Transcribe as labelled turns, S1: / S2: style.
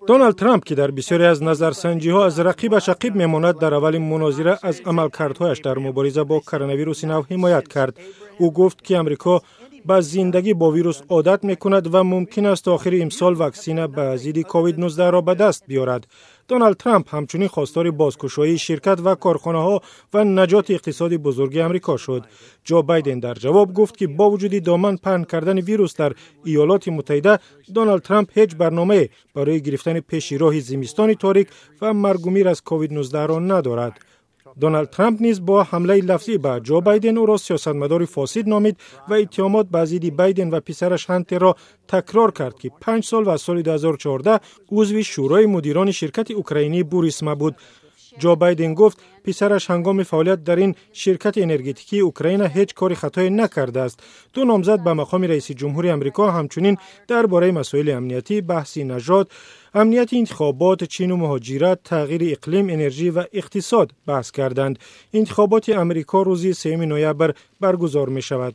S1: Доналд Трамп, ки дар бисёре аз назарсанҷиҳо аз рақибаш ақиб мемонад, дар аввали мунозира аз амалкардҳояш дар мубориза бо коронавируси нав ҳимоят кард. Ӯ гуфт, ки Амрико ба зиндагӣ бо вирус одат мекунад ва мумкин аст охири имсол ваксина ба зидди COVID-19-ро ба даст биёрад. Доналд Трамп ҳамчунин хостори бозкушоии ширкат ва корхонаҳо ва наҷоти иқтисоди бузурги Амрико шуд. Ҷо Байден дар ҷавоб гуфт, ки бо вуҷуди доман паҳн кардани вирус дар Иёлоти Муттаҳида, Доналд Трамп ҳеҷ барномае барои гирифтани пеши роҳи зимистони торик ва маргумир аз COVID-19-ро надорад. Доналд Трамп низ бо ҳамлаи лафзӣ ба Ҷо Байден ӯро сиёсатмадори фосид номид ва иттиҳомот ба зидди Байден ва писараш Ҳантерро такрор кард, ки 5 сол ва аз соли 2014 узви шӯрои мудирони ширкати украинии Бурисма буд. Ҷо Байден гуфт, писараш ҳангоми фаъолият дар ин ширкати энергетикии Украина ҳеҷ кори хатое накардааст. Ду номзад ба мақоми раиси ҷумҳури Амрико ҳамчунин дар бораи масоили амниятӣ, баҳси нажод, амнияти интихобот, Чину муҳоҷират, тағйири иқлим, энержӣ ва иқтисод баҳс карданд. Интихоботи Амрико рӯзи 3 ноябр баргузор мешавад.